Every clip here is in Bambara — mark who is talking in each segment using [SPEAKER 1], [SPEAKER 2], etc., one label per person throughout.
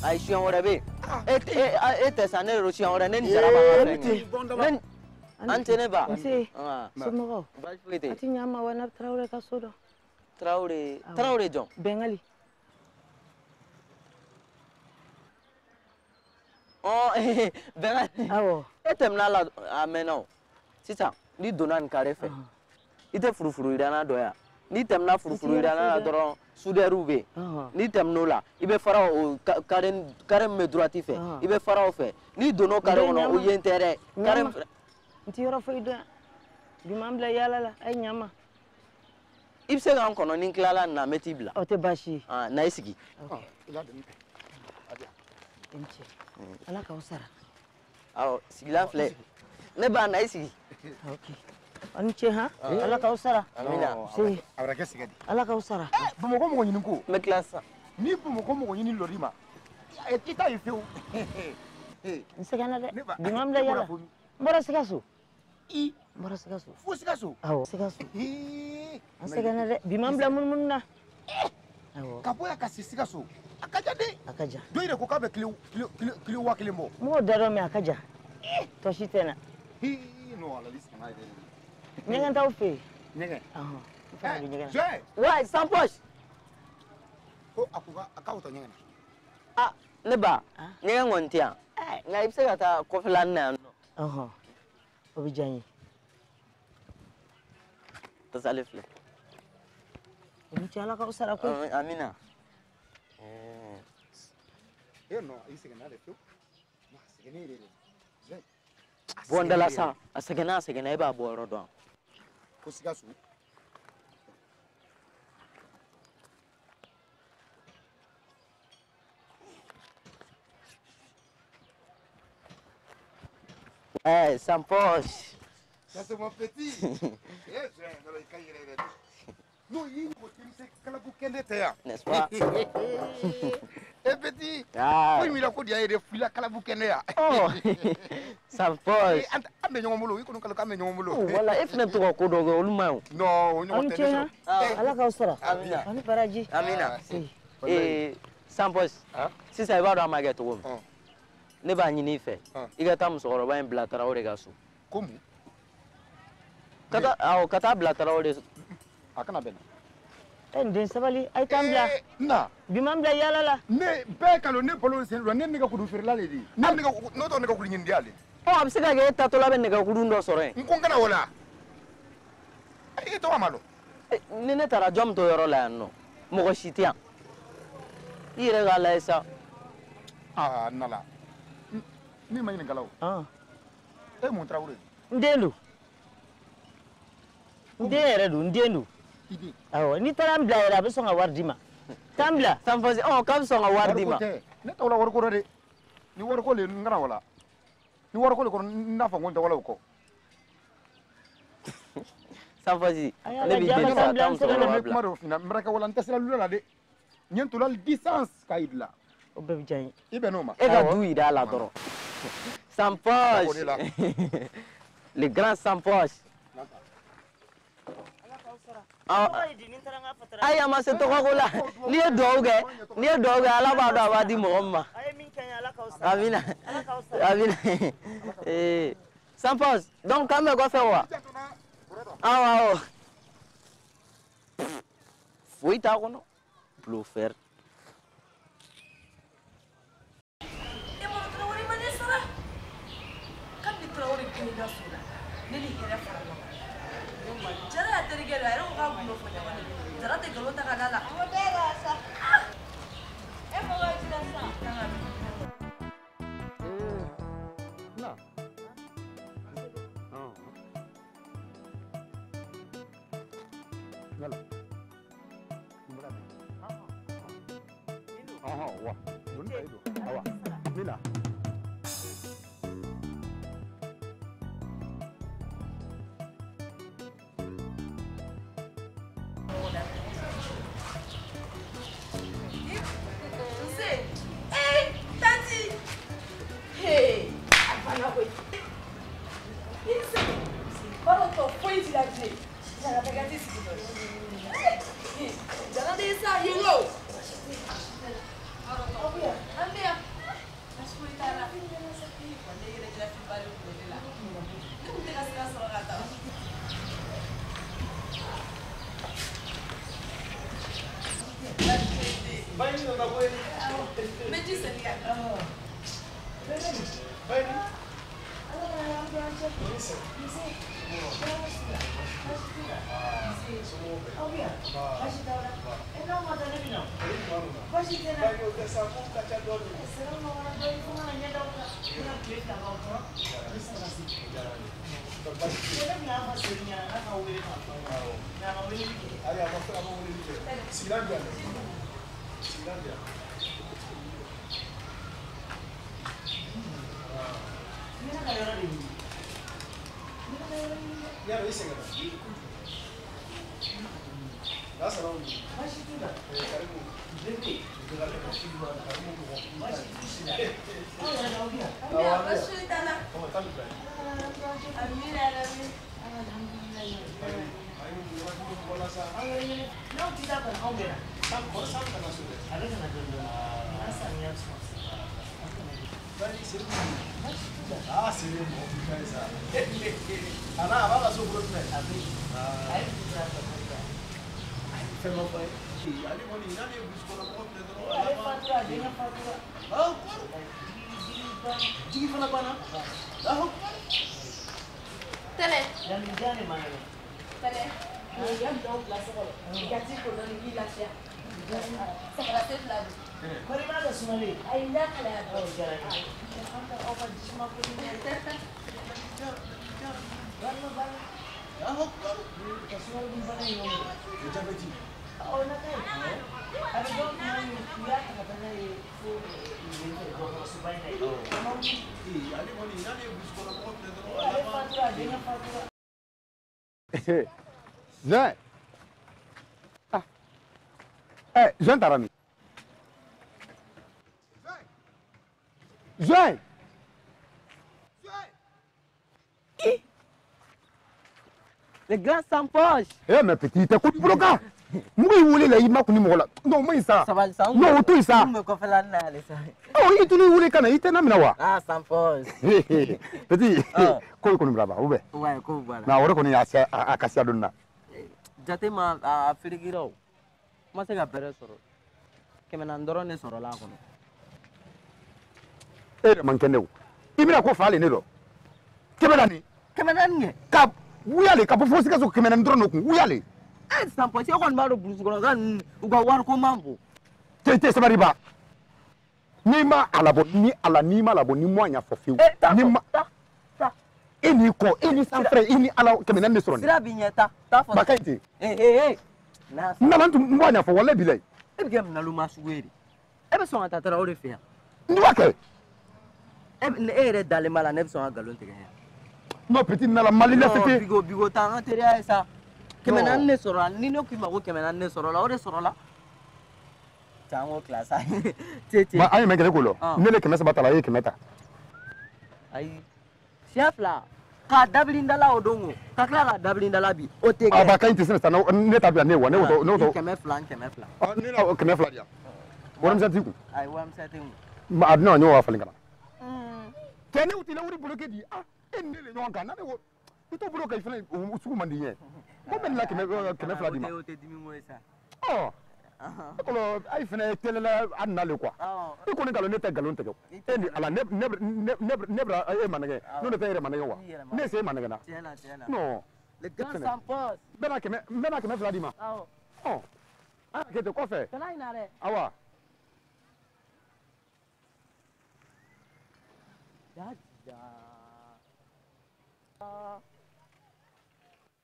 [SPEAKER 1] Ayi siɲɛ wɛrɛ bɛ yen e tɛ sa ne de don siɲɛ wɛrɛ ne ni Jara b'an ka fɛn kɛ an tɛ ne ba.
[SPEAKER 2] Nse somɔgɔw
[SPEAKER 1] baasi foyi tɛ
[SPEAKER 2] yen. A ti ɲa ma wa ne Tarawele ka so dɔn.
[SPEAKER 1] Tarawele Tarawele jɔn.
[SPEAKER 2] Bɛngali.
[SPEAKER 1] Ɔ Bɛngali.
[SPEAKER 2] Awɔ.
[SPEAKER 1] E tɛmɛna la a mɛnna o sisan n'i donna nin kare fɛ i tɛ furufuru yiranna dɔ yan n'i tɛmɛna furufuru yiranna la dɔrɔn soudeur bɛ yen n'i tɛmɛn'o la i bɛ fara o carré min bɛ droite fɛ i bɛ fara o fɛ n'i donna o carré kɔnɔ o yen tɛ dɛ carré.
[SPEAKER 2] N ti yɔrɔ foyi dɔn yan bi m'an bila yaala la a ye ɲa n ma.
[SPEAKER 1] I bɛ se k'an kɔnɔ ni n tilala nin na n bɛ t'i bila.
[SPEAKER 2] O tɛ baasi ye.
[SPEAKER 1] Na i sigi.
[SPEAKER 2] Ala k'aw sara.
[SPEAKER 1] Awɔ sigilan filɛ ne ba na i sigi.
[SPEAKER 2] Ok. Aw ni ce han ala k'aw sara.
[SPEAKER 1] Amina.
[SPEAKER 3] A bɛna kɛ sɛgɛn de.
[SPEAKER 2] Ala k'aw sara.
[SPEAKER 3] Bamakɔ mɔgɔ ɲini ko.
[SPEAKER 1] N bɛ tila sisan.
[SPEAKER 3] Ni Bamakɔ mɔgɔ ɲini lɔri ma i t'a ye fiyewu.
[SPEAKER 2] N sɛgɛnna dɛ bi m'an bila yaala n bɔra Sikaso.
[SPEAKER 3] I.
[SPEAKER 2] N bɔra Sikaso.
[SPEAKER 3] Fo Sikaso.
[SPEAKER 2] Awɔ Sikaso. N sɛgɛnna dɛ bi m'an bila munumunu na. Awɔ.
[SPEAKER 3] Ka bɔ yan ka se Sikaso a ka jan dɛ.
[SPEAKER 2] A ka jan.
[SPEAKER 3] Dɔ yɛrɛ ko k'a bɛ kilo 1000 bɔ.
[SPEAKER 2] N m'o da dɔn mɛ a ka jan. Tɔ si tɛ na.
[SPEAKER 3] Non ala sɛgɛnna yɛrɛ de.
[SPEAKER 2] Ɲɛgɛn t'aw fɛ yen.
[SPEAKER 3] Ɲɛgɛn.
[SPEAKER 2] Ɔhɔn. N fana bɛ ɲɛgɛn na.
[SPEAKER 3] Jɔn.
[SPEAKER 1] Ouais, sans poche.
[SPEAKER 3] Ko a ko k'a bɛ taa ɲɛgɛn na.
[SPEAKER 1] Ah ne ba ɲɛgɛn kɔni tɛ yan. Nka i bɛ se ka taa kɔfɛla nin na yan nɔ.
[SPEAKER 2] Ɔhɔn. O bɛ diya n ye.
[SPEAKER 1] Tasale filɛ.
[SPEAKER 2] O ni ce ala k'aw sara koyi.
[SPEAKER 1] Amina.
[SPEAKER 3] Eh non i sɛgɛnna dɛ fiyewu. A sɛgɛnnen yɛrɛ de.
[SPEAKER 1] Bɔ n da la sa a sɛgɛnna a sɛgɛnna e b'a bɔ yɔrɔ dɔn.
[SPEAKER 3] Ko Sikaso.
[SPEAKER 1] Eh, sans poche.
[SPEAKER 3] Ça c'est mon petit. Eh, non, il y a
[SPEAKER 1] n'est-ce pas?
[SPEAKER 3] Eh petit.
[SPEAKER 1] Ah.
[SPEAKER 3] Oui, mais il a quoi dire fila kalabu kende ya.
[SPEAKER 1] Oh. Sans poche.
[SPEAKER 3] An bɛ ɲɔgɔn bolo, i kɔni kalo k'an bɛ ɲɔgɔn bolo.
[SPEAKER 1] Voilà, e fana bɛ to ka ko dɔ kɛ olu man ɲi.
[SPEAKER 3] Non, o ɲɔgɔn tɛ ne sɔrɔ.
[SPEAKER 2] Ala k'aw sara.
[SPEAKER 1] Amina.
[SPEAKER 2] Ani baraji.
[SPEAKER 1] Amina. Eh, sans poche. Sisan i b'a dɔn an b'a kɛ cogo min. Ne b'a ɲini i fɛ. I ka taa musokɔrɔba in bila Tarawele ka so.
[SPEAKER 3] Ko mun?
[SPEAKER 1] Ka taa awɔ ka taa bila Tarawele.
[SPEAKER 3] A kana bɛn.
[SPEAKER 2] N den sabali a ye taa n bila.
[SPEAKER 3] Na.
[SPEAKER 2] Bi m'an bila yaala la.
[SPEAKER 3] Ne bɛɛ ka lɔn ne balo sen don ne nɛgɛ feerela de di. Ne nɛgɛ n'o tɔ nɛgɛ ɲini di ale.
[SPEAKER 1] Ɔ a bɛ se ka kɛ e taatɔla bɛ nɛgɛkurun dɔ sɔrɔ yen.
[SPEAKER 3] N ko n kana o la. E tɔgɔ ma dɔn.
[SPEAKER 1] Ni ne taara jɔn bɛ to yɔrɔ la yan nɔ mɔgɔ si tɛ yan. I yɛrɛ k'a lajɛ sa.
[SPEAKER 3] Aa nala. Ne ma ɲininka la o. E mun Tarawele?
[SPEAKER 2] N den don. N den yɛrɛ don n den don. Awɔ n'i taara n bila yɛrɛ a bɛ sɔn ka wari d'i ma. Taa n bila.
[SPEAKER 1] Sanfɔsi ɔ k'a bɛ sɔn ka wari d'i ma.
[SPEAKER 3] Ne t'o la wariko la dɛ. Ni wariko le n kana o la. Ni wariko le kɔnɔ n n'a fɔ ko n tɛ wala o kɔ.
[SPEAKER 1] Sanfɔsi ne b'i deli sa taa musokɔrɔba bila.
[SPEAKER 3] Ne kuma dɔ f'i ɲɛna n bɛrɛ kɛ wala n tɛ sira lula la dɛ. N ye ntola distance k'a yir'i la.
[SPEAKER 2] O bɛɛ bɛ diya n ye.
[SPEAKER 3] I bɛn n'o ma.
[SPEAKER 1] E ka du yira a la dɔrɔn. Sans poche. Le grand sans poche. Ayi a ma se tɔgɔko la n'i ye dugawu kɛ n'i ye dugawu kɛ ala b'a dɔn a b'a di mɔgɔ min ma. Amina amina sans poche donc k'an bɛ kɔfɛ wa awɔ awɔ foyi t'a kɔnɔ bluffeur.
[SPEAKER 4] i ka so la ne ni hɛrɛ fara ɲɔgɔn kan Jara y'a terikɛ don a yɛrɛ ko k'a gundo fɔ ɲɔgɔn ye Jara tɛ nkalon ta ka d'a la
[SPEAKER 5] o bɛɛ la sa e mɔgɔ ji la sa
[SPEAKER 3] na Yala. Wa. Awa. Mina.
[SPEAKER 4] Hey, tanti. Hey, a banna koyi. I ni se. Baro tɔ foyi t'i la bilen. Jara bɛɛ ka t'i sigi dɔɔni. Jara de ye sa yen o. An bɛ yan. Baasi foyi t'a la. Wa ne yɛrɛ jalafinba de tun bɛ ne la. Ne tun tɛ ka sira sɔrɔ ka taa.
[SPEAKER 6] Bayi nana koyi.
[SPEAKER 4] N bɛ ji seli ka na.
[SPEAKER 6] Bayi.
[SPEAKER 4] Tɛlɛ. Tɛlɛ. I ka minɛnw bila so kɔnɔ. I ka t'i ko dɔɔni k'i lafiya. Samara sen fila don.
[SPEAKER 2] Kɔri b'a kɛ sumalen.
[SPEAKER 4] Ayi n y'a kalaya
[SPEAKER 2] dɔɔni. Diyara n ye. Aw ka jisuma ko ni Ka sumalen dun bana in ɲɔgɔn. Ɔ na ka ɲi. A bɛ dɔw kuma min u y'a ta ka taa n'a ye fo yen fɛ dɔgɔtɔrɔsoba in na yen. A ma wuli. Ale fatura a denkɛ fatura.
[SPEAKER 3] Zin. Ah. Eh, Zin taara min? Zin.
[SPEAKER 1] Le grand sans poche.
[SPEAKER 3] Eh mais petit, t'es coup de bolo kan. Mugu y'i wele la i ma kun ni mɔgɔ la. Non, o ma ɲi sa.
[SPEAKER 1] Sabali sa.
[SPEAKER 3] Non, o to yen sa.
[SPEAKER 1] N bɛ kɔfɛla nin na hali sa.
[SPEAKER 3] Ɔ i tun y'i wele ka na i tɛ na minɛ wa?
[SPEAKER 1] Ah, sans poche.
[SPEAKER 3] Petit, ko in kɔni bila ban ou bien?
[SPEAKER 1] Ouais, ko b'a la.
[SPEAKER 3] Mais o de kɔni a ka siya dɔɔni na.
[SPEAKER 1] Jate ma a ferekera o. N ma se ka bɛrɛ sɔrɔ. 400 dɔrɔn de sɔrɔla a kɔnɔ.
[SPEAKER 3] E yɛrɛ man kɛnɛ o. I bɛna ko fa le ne dɔn. 400.
[SPEAKER 1] 400 kɛ.
[SPEAKER 3] Ka wuyale ka bɔ fo Sikaso 400 dɔrɔn de kun wuyale.
[SPEAKER 1] Eh, sans poche, e kɔni b'a dɔn burusi kɔnɔ ninnu u ka wariko man bon.
[SPEAKER 3] Tɛ sabali ba. N'i ma a labɔ ni ala n'i ma labɔ ni m'a ɲɛfɔ fiyewu.
[SPEAKER 1] Ni ma taa.
[SPEAKER 3] E n'i kɔ e ni sanfɛ e ni ala 400 de sɔrɔ nin.
[SPEAKER 1] Sira b'i ɲɛ taa taa fɔ.
[SPEAKER 3] Ba ka ɲi ten.
[SPEAKER 1] Ee ee.
[SPEAKER 3] N nana n tun n b'a ɲɛfɔ walayi bilayi.
[SPEAKER 1] E bɛ kɛ naloma sugu ye de. E bɛ sɔn ka taa Tarawele fɛ yan.
[SPEAKER 3] N b'a kɛ.
[SPEAKER 1] E yɛrɛ dalen b'a la ne bɛ sɔn ka nkalon tigɛ yan.
[SPEAKER 3] Non petit nala Mali la c'était.
[SPEAKER 1] Bigo bigo t'an ka teriya ye sa. 400 de sɔrɔla ni ne k'i ma ko 400 de sɔrɔla o de sɔrɔla. An k'o tila sa. Te.
[SPEAKER 3] Ba an ye mɛn kɛ ne k'o lɔ. Ne le 300 ta la e ye 100 ta.
[SPEAKER 1] Ayi. Siɲɛ fila k'a dabili n da la o don o ka tila k'a dabili n da la bi o tɛ kɛ.
[SPEAKER 3] A ba ka ɲi tɛ sisan ne ta bila ne ye wa ne y'o to.
[SPEAKER 1] 200 200.
[SPEAKER 3] Ɔ ne na 200 di yan. Warimisɛn t'i kun.
[SPEAKER 1] Ayi warimisɛn tɛ n kun.
[SPEAKER 3] A bɛna ɲɔgɔn ka falen ka na. Cɛ ne t'i la wari bloqué di ah e ni ne le ɲɔgɔn kan n'a bɛ ko i t'o bolo kan i fana o sugu man di n ye. Ko bɛ nin la 200 d'i ma.
[SPEAKER 1] O tɛ dimi ko ye sa.
[SPEAKER 3] Ɔ. E kɔlɔ ayi fɛnɛ telila a nale quoi. I kɔni nkalon ne tɛ nkalon tigɛ. E ni Ala ne bɛna e manɛgɛ. N'o tɛ e yɛrɛ manɛgɛ wa? Ne se e manɛgɛ na.
[SPEAKER 1] Tiɲɛ na.
[SPEAKER 3] Non.
[SPEAKER 1] Le grand sans poste.
[SPEAKER 3] N bɛna 200 d'i ma.
[SPEAKER 1] Awɔ.
[SPEAKER 3] Ɔ. A kɛ ten kɔfɛ.
[SPEAKER 1] Kana ɲinɛ dɛ.
[SPEAKER 3] Awa.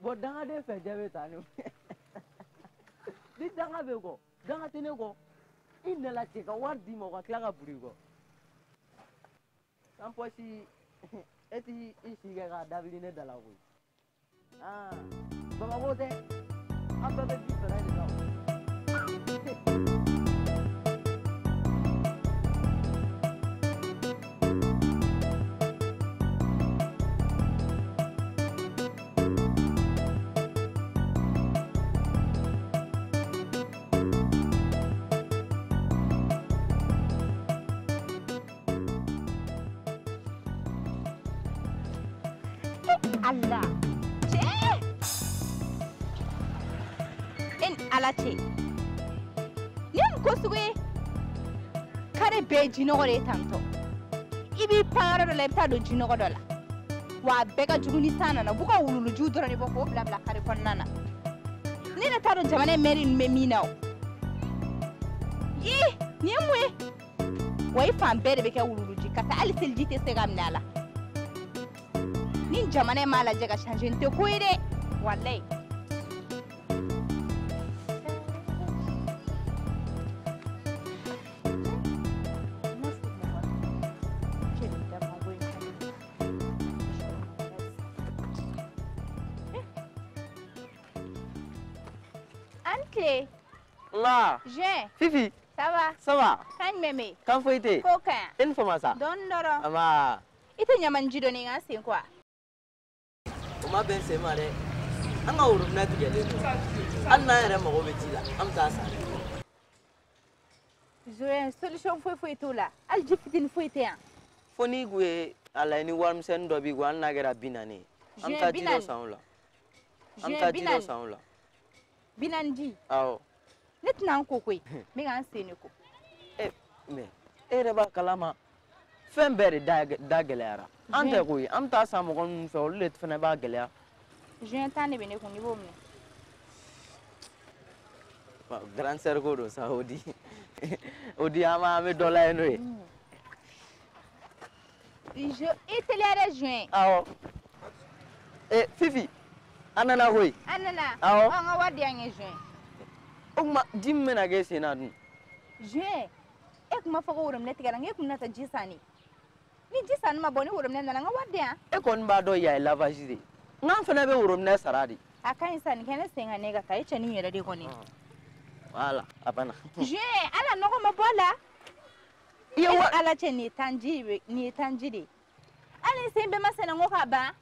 [SPEAKER 1] Bon, dangaden fɛ jɛ bɛ taa ne. Ni danga bɛ kɔ, danga tɛ ne kɔ. I nana cɛ ka wari d'i ma o ka tila ka buru i kɔ. Sans poche, e t'i i si kɛ k'a dabiri ne da la koyi. Bamakɔ tɛ, an bɛɛ bɛ ji fɛɛrɛ de la o.
[SPEAKER 5] Allah. Cɛ! E ni Ala cɛ. Nin ye mun ko sugu ye? Kare bɛɛ ye jinɔgɔ de ye tantɔ. I b'i pan yɔrɔ dɔ la, i bɛ taa don jinɔgɔ dɔ la. Wa a bɛɛ ka jugu ni san nana. U b'u ka wuluwulujiw dɔrɔn de bɔ k'o bila bila kare kɔnɔna na. Ne yɛrɛ t'a dɔn jamana in mɛri ninnu bɛ min na o. Yee! Nin ye mun ye? Wa i fan bɛɛ de bɛ kɛ wuluwuluji kasa hali seliji tɛ se ka minɛ a la. Ni jamana in m'a lajɛ ka changer nin tɛ ko ye dɛ walayi. An tile.
[SPEAKER 1] Nba.
[SPEAKER 5] Jean.
[SPEAKER 1] Fifi.
[SPEAKER 5] Ça va?
[SPEAKER 1] Ça va.
[SPEAKER 5] Kan jumɛn bɛ yen?
[SPEAKER 1] Kan foyi tɛ yen.
[SPEAKER 5] Ko ka ɲi.
[SPEAKER 1] E ni fama sa?
[SPEAKER 5] Dɔɔni dɔrɔn.
[SPEAKER 1] Nba.
[SPEAKER 5] I tɛ ɲamani ji dɔ ni n ka sen ko wa?
[SPEAKER 1] O ma bɛn sen ma dɛ. An ka worobinɛ tigɛlen don. Hali n'an yɛrɛ mago bɛ ji la, an bɛ taa san.
[SPEAKER 5] Joël, solution foyi foyi t'o la. Hali ji fitinin foyi tɛ yan.
[SPEAKER 1] Fo n'i kun ye a lajɛ ni warimisɛnnin dɔ b'i kun, hali n'a kɛra 40 ye. An bɛ taa ji dɔ san o la. An bɛ taa ji dɔ san o la.
[SPEAKER 5] 40 ji?
[SPEAKER 1] Awɔ.
[SPEAKER 5] Ne tɛna n ko koyi. N bɛ ka n sen de ko.
[SPEAKER 1] E mais e yɛrɛ b'a kalama fɛn bɛɛ de da gɛlɛyara. An tɛ koyi, an bɛ taa san mɔgɔ minnu fɛ olu de fana b'a gɛlɛya.
[SPEAKER 5] Juin 10 de bɛ ne kun, n'i b'o minɛ.
[SPEAKER 1] Grande sœur ko don sa, o di. O di an bɛ dɔ lajɛ n'o ye.
[SPEAKER 5] I teliya dɛ Juin.
[SPEAKER 1] Awɔ. E Fifi, an nana koyi.
[SPEAKER 5] An nana.
[SPEAKER 1] Awɔ.
[SPEAKER 5] An ka wari di yan kɛ Juin.
[SPEAKER 1] O tuma ji min bɛna k'e sen na dun?
[SPEAKER 5] Juin, e tun b'a fɔ ko worobinɛ tigɛra, n k'e tun bɛna taa ji san de. Ni ji sanni ma bɔ ni worobinɛ nana, n ka wari di yan.
[SPEAKER 1] E kɔni b'a dɔn yan ye lavage de ye. N'an fana bɛ worobinɛ sara de.
[SPEAKER 5] A ka ɲi sa, nin kɛ ne sen ka ne ka taa, e cɛnin yɛrɛ de kɔni.
[SPEAKER 1] Voilà, a banna.
[SPEAKER 5] Juin, ala nɔgɔ ma bɔ a la.
[SPEAKER 1] I ye wa
[SPEAKER 5] Ala cɛ nin ye tanji nin ye tanji de ye. Hali ni sen bɛɛ ma sɛnɛ n ko k'a ban.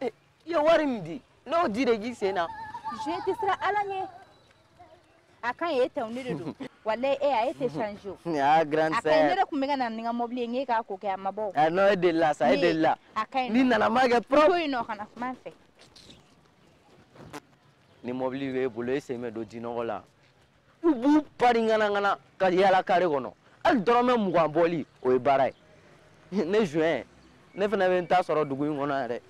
[SPEAKER 1] I ye wari min di, n'o ji de k'i sen na.
[SPEAKER 5] Juin tɛ siran Ala ɲɛ. A ka ɲi e tɛ o ne de don. Walayi e a e tɛ changer o.
[SPEAKER 1] Ah grande
[SPEAKER 5] A ka ɲi ne
[SPEAKER 1] sœur.
[SPEAKER 5] yɛrɛ tun bɛ ka na ni n ka mobili ye n k'e k'a ko kɛ a ma bɔ o.
[SPEAKER 1] Ah non e delila sa, e delila.
[SPEAKER 5] A ka ɲi.
[SPEAKER 1] N'i nana n b'a kɛ propre.
[SPEAKER 5] To yen nɔ kana kuma n fɛ.
[SPEAKER 1] Ni mobili b'e bolo e sen bɛ don jinɔgɔ la. U b'u pari ŋanaŋana ka yaala kare kɔnɔ. Hali dɔrɔmɛ 20 bɔli o ye baara ye. Ne Juin, ne fana bɛ n ta sɔrɔ dugu in kɔnɔ yan dɛ.